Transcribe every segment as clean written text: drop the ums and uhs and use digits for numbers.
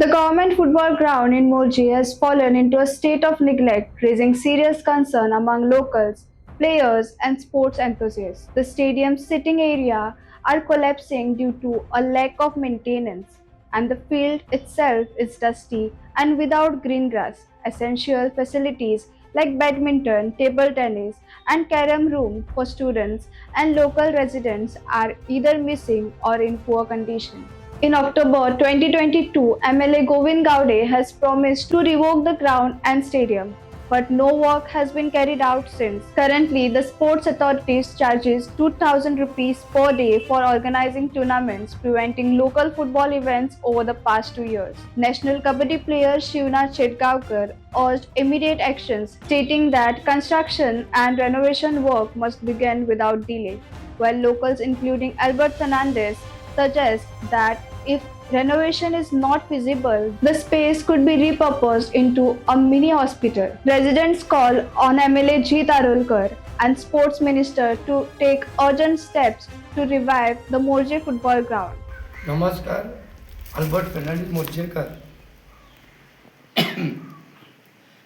The government football ground in Morjim has fallen into a state of neglect, raising serious concern among locals, players, and sports enthusiasts. The stadium's sitting area are collapsing due to a lack of maintenance, and the field itself is dusty and without green grass. Essential facilities like badminton, table tennis, and carom room for students and local residents are either missing or in poor condition. In October 2022, MLA Govind Gaude has promised to revoke the ground and stadium, but no work has been carried out since. Currently, the sports authorities charges 2000 rupees per day for organizing tournaments, preventing local football events over the past 2 years. National Kabaddi player Shivnath Shetgaonkar urged immediate actions, stating that construction and renovation work must begin without delay, while locals including Albert Fernandez suggest that if renovation is not feasible, the space could be repurposed into a mini hospital. Residents call on MLA Jeet Arolkar and Sports Minister to take urgent steps to revive the Morjim football ground. नमस्कार, Albert Fernandes मोर्जेकर.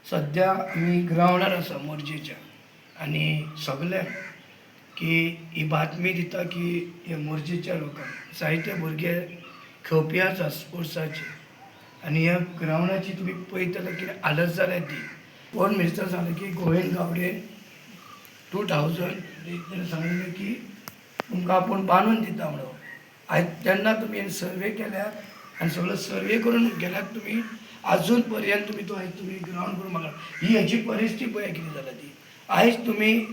सद्या आमी ग्रावंडार आसा मोरजेच्या आनी सगल्यांक की ही बातमी दिता की हे मोरजेच्या लोकांक जायते भुरगे खेळपी आसा स्पोर्ट्साचे आनी ह्या ग्रावंडाची तुमी पळयतले कितें हालत जाल्या ती. स्पोर्ट मिनिस्टर सांगलें की गोविंद गावडेन 2000 तेणें सांगलें की तुमकां आपूण बांदून दिता म्हणून. आयज तेन्ना तुमी सर्वे केल्यात आनी सगळो सर्वे करून गेल्यात तुमी, आजून पर्यंत तुमी तो आयज तुमी ग्रावंड करून म्हाका ही हेजी परिस्थिती पळय कितें जाल्या ती. आयज तुमी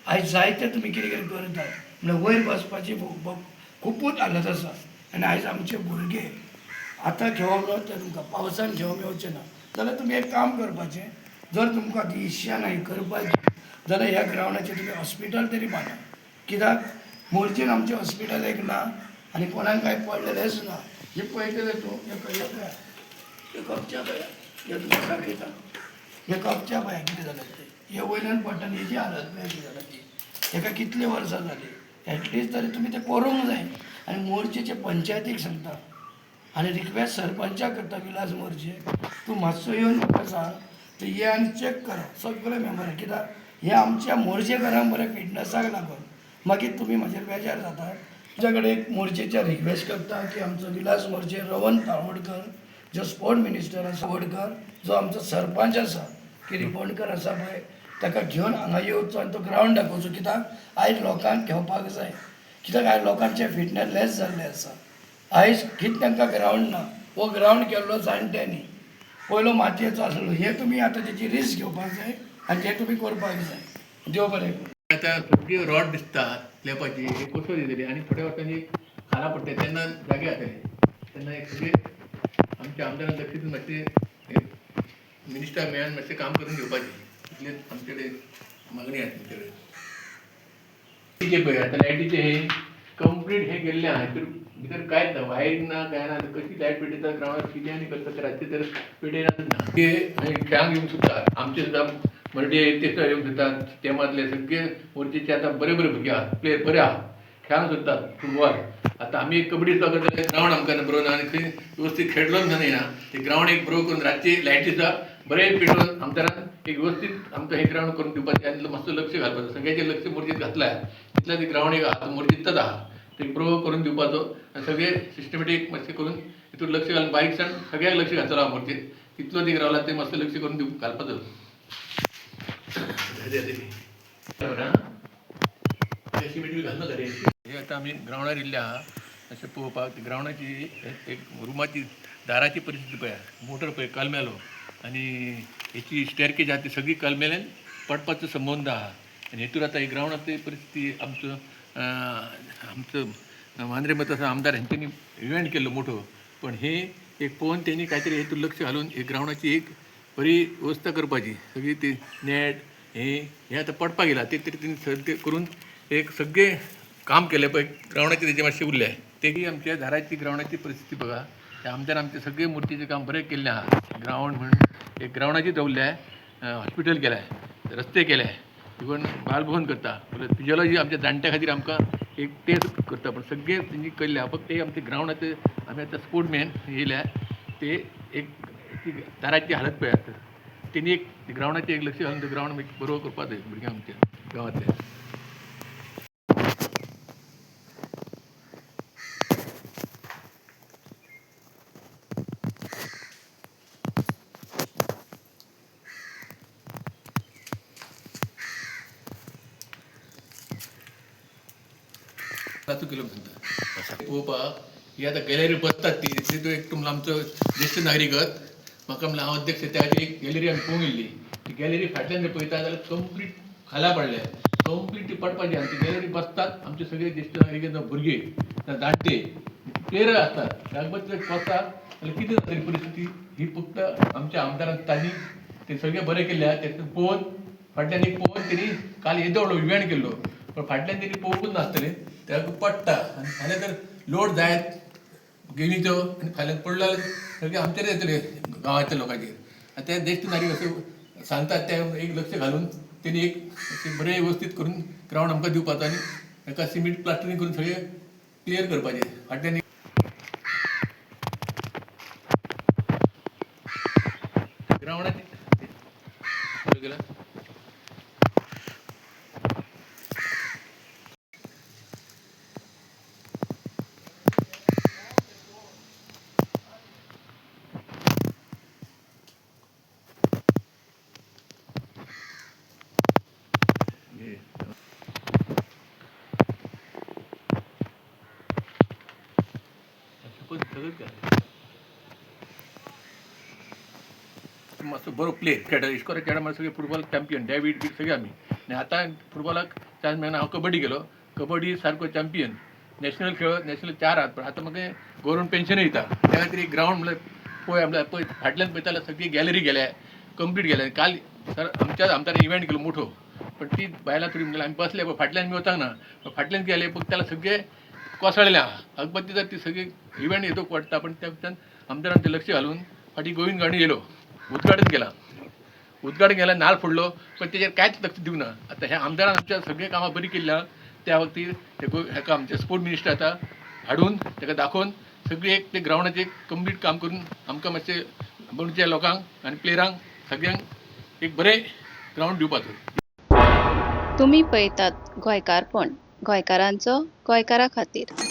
आयज जायते तुमी कितें कितें करतात म्हणल्यार वयर बसपाची खुबूच हालत आसा. आनी आयज आमचे भुरगे आतां खेळोंक मेळटा तुमकां, पावसान खेळोंक मेळचें ना जाल्यार तुमी एक काम करपाचें, जर तुमकां ती इच्छा नाही करपाची जाल्यार ह्या ग्रावंडाचेर तुमी हॉस्पिटल तरी बांदा. कित्याक मोरजेन आमचें हॉस्पिटल एक ना आनी कोणाक कांय पडलेलेंच ना. हें पळयतलें तूं, हें पळय, हें कपच्या पळय, हें तुमकां दाखयता, हे कपच्या पळय कितें जालें तें. हे वयल्यान पडटा आनी हेजी हालत पळय कितें जाल्या ती. हेका कितली वर्सां जालीं. एटलिस्ट तरी तुमी तें करूंक जाय. आनी मोरजेचे पंचायतीक सांगता आनी रिक्वेस्ट सरपंचाक करता, विलास मोरजे, तूं मातसो येवन म्हाका सांग ते ये आनी चॅक करा सगळे मेंबरां, कित्याक हे आमच्या मोरजेकारांक बरें फिटनसाक लागून मागीर तुमी म्हाजेर बेजार जाता. तुमच्या कडेन एक मोरजेच्या रिक्वेस्ट करता की आमचो विलास मोरजे, रोहन तावडकर जो स्पोर्ट मिनिस्टर आसा, वडकर जो आमचो सरपंच आसा की रिपोणकर आसा पळय, ताका घेवन हांगा येवचो आनी तो ग्रावंड दाखोवचो. कित्याक आयज लोकांक घेवपाक जाय, कित्याक आयज लोकांचें फिटनेस लेस जाल्लें आसा. आयज कितें तांकां ग्रावंड ना. हो ग्रावंड केल्लो जाणट्यांनी, पयलो मातयेचो आसलो. हे तुमी आतां तेची रिस्क घेवपाक जाय आनी ते तुमी करपाक जाय. देव बरें करूं. आतां सगळी रॉड दिसता स्लॅबाची, हे कसो दितली आनी थोड्या वर्सांनी खाला पडटा तेन्ना जागे जातले. तेन्ना एक सगळे आमच्या आमदारान लक्ष दिवन मातशें मिनिस्टर मेळून मातशें काम करून घेवपाचें, इतलेच आमचे कडेन मागणी आसा तुमचे कडेन. लायटीचे पळय, आतां लायटीचे हे कंप्लीट हे गेल्ले आहा, हितून भितर कांयच ना, वायर ना, काय ना. आतां कशी लायट पेटयता ग्रावंडार, कितें आनी करता ते रातचे तर पेटयनात ना. ते खेळांक येवंक सोदतात आमचे सुद्दां, मर्डे ते सुद्दां येवंक सोदतात. तेमांतले सगळे मोरजेचे आतां बरे बरे भुरगे आहात, प्लेयर बरे आहा, खेळांक सोदतात फुटबॉल. आतां आमी एक कबड्डी सुद्दां करता, ग्रावंड आमकां बरोबर ना आनी खंय व्यवस्थीत खेळलोच ना येना. ते ग्रावंड एक बरोबर करून रातची लायटी सुद्दां बरें पेटोवन आमदारान एक व्यवस्थीत आमकां हे ग्रावंड करून दिवपाचें आनी मातसो लक्ष घालपाचो. सगळ्याचें लक्ष मोरजेत घातलां, तितलें ते ग्रावंड एक आहा, मोरजेंतच आहा, ते बरोबर करून दिवपाचो आनी सगळे सिस्टमॅटीक मातशें करून हितून लक्ष घालून बारीकसाण सगळ्याक लक्ष घातलो आहा मोरजेत, तितलो दीक रावला ते मातसो लक्ष करून दिव घालपाचो. बरोबर. सिमेंट बी घालना रे. हे आतां आमी ग्रावंडार येयल्ले आहा अशें पळोवपाक. ग्रावंडाची एक रुमाची दाराची परिस्थिती पळया, मोटर पळय कलमेलो आनी हेची स्टेरकेज आहा ती सगळी कलमेल्यान पडपाचो संबंद आहा. आनी हेतूर आतां ही ग्रावंडाची परिस्थिती आमचो आमचो मांद्रे मत आमदार हेंच्यांनी इव्हेंट केल्लो मोठो, पण हे एक पळोवन तेणी कांयतरी हेतूर लक्ष घालून एक ग्रावंडाची एक बरी वेवस्था करपाची. सगळी ती नेट हे हे आतां पडपाक येयला, ते तरी तेणी सगळें करून एक सगळें काम केलें पळय ग्रावंडाचें, तेजें मातशें उरलें. तेगी आमच्या दाराची ग्रावंडाची परिस्थिती बघा. ते आमदार आमचे सगळे मूर्तीचें काम बरें केल्लें आहा. ग्रावंड म्हण एक ग्रावंडाची दवरले, हॉस्पिटल केलें, रस्ते केले, इवन बालभवन करता, फिजियोलॉजी आमच्या जाणट्या खातीर आमकां एक तें करता, पण सगळें तेंची केल्लें आहा. फक्त एक आमचे ग्रावंडाचे आमी आतां स्पोर्टमॅन येयल्या ते. एक ती दाराची हालत पळयात. तेणी एक ग्रावंडाचेर एक लक्ष घालून ग्रावंड बरोबर करपाक जाय भुरग्यांक आमच्या गांवांतल्या. पांच किलो सांगता पळोवपाक ही आतां गॅलरी बसतात ती तितून एक तुमकां आमचो ज्येश्ठ नागरीकत म्हाका म्हणल्यार हांव अध्यक्ष, त्या खातीर एक गॅलरी आमी पळोवंक येयल्ली. ती गॅलरी फाटल्यान जर पळयता जाल्यार कंप्लीट खाला पडल्या, कंप्लीट ती पडपाची. आनी ती गॅलरी बसतात आमचे सगळे ज्येश्ठ नागरीक, जावं भुरगे जावं जाणटे प्लेयर आसतात, ताका बसता जाल्यार कितें जातली परिस्थिती ही फक्त आमच्या आमदारान तांणी ते सगळें बरें केल्लें आहा. तेतून पळोवन फाटल्यान एक पळोवन तेणी काल येदो व्हडलो इव्हेंट केल्लो, पण फाटल्यान तेणी पळोवंकूच नासतलें, ताका पडटा. आनी फाल्यां तर लोड जायत गेमीचो आनी फाल्यां पडलो जाल्यार सगळें आमचेर येतलें गांवांतल्या लोकांचेर. आनी ते ज्येश्ठ नागरीक अशें सांगतात ते एक लक्ष घालून तेणी एक अशें बरें वेवस्थीत करून ग्रावंड आमकां दिवपाचो आनी ताका सिमेंट प्लास्टरींग करून सगळें क्लियर करपाचें. फाटल्यान ग्रावंडाची गेला. सगळं काय मातसो बरो प्लेयर खेळटा, इश्कोला खेळटा म्हणल्यार सगळे फुटबॉल चॅम्पियन डॅवीड बी सगळे आमी. आनी आतां फुटबॉलाक चान्स मेळना. हांव कबड्डी गेलो, कबड्डी सारको चॅम्पियन, नॅशनल खेळ, नॅशनल 4 आहात. पण आतां म्हाका गव्हर्मेंट पेन्शन येता त्या खातीर एक ग्रावंड म्हणल्यार पळय, म्हणल्यार पळय फाटल्यान पळयता जाल्यार सगळी गॅलरी गेल्या, कंप्लीट गेल्या. काल सर आमच्या आमदारान इव्हेंट केलो मोठो, पण ती बायलां थोडी म्हणल्यार आमी बसले, पण फाटल्यान आमी वचूंक ना, पण फाटल्यान गेले पळय त्याला सगळे कोसळ्ळें आहा. अगबत्ती जर ती सगळी इव्हेंट येतो पडटा, पण त्या उपरांत आमदारान ते लक्ष घालून फाटीं गोविंद गावडे येयलो, उद्घाटन केला, उद्घाटन केला, नाल फोडलो, पण तेजेर कांयच लक्ष दिवना. आतां ह्या आमदारान आमच्या सगळीं कामां बरीं केल्लीं आहा, त्या खातीर ते हेका आमचे स्पोर्ट मिनिस्टर आतां हाडून ताका दाखोवन सगळी एक ते ग्रावंडाचेर कंप्लीट काम करून आमकां मातशें पणजे लोकांक आनी प्लेयरांक सगळ्यांक एक बरें ग्रावंड दिवपाचो. तुमी पळयतात गोंयकारपण, गोंयकारांचो गोंयकारा खातीर.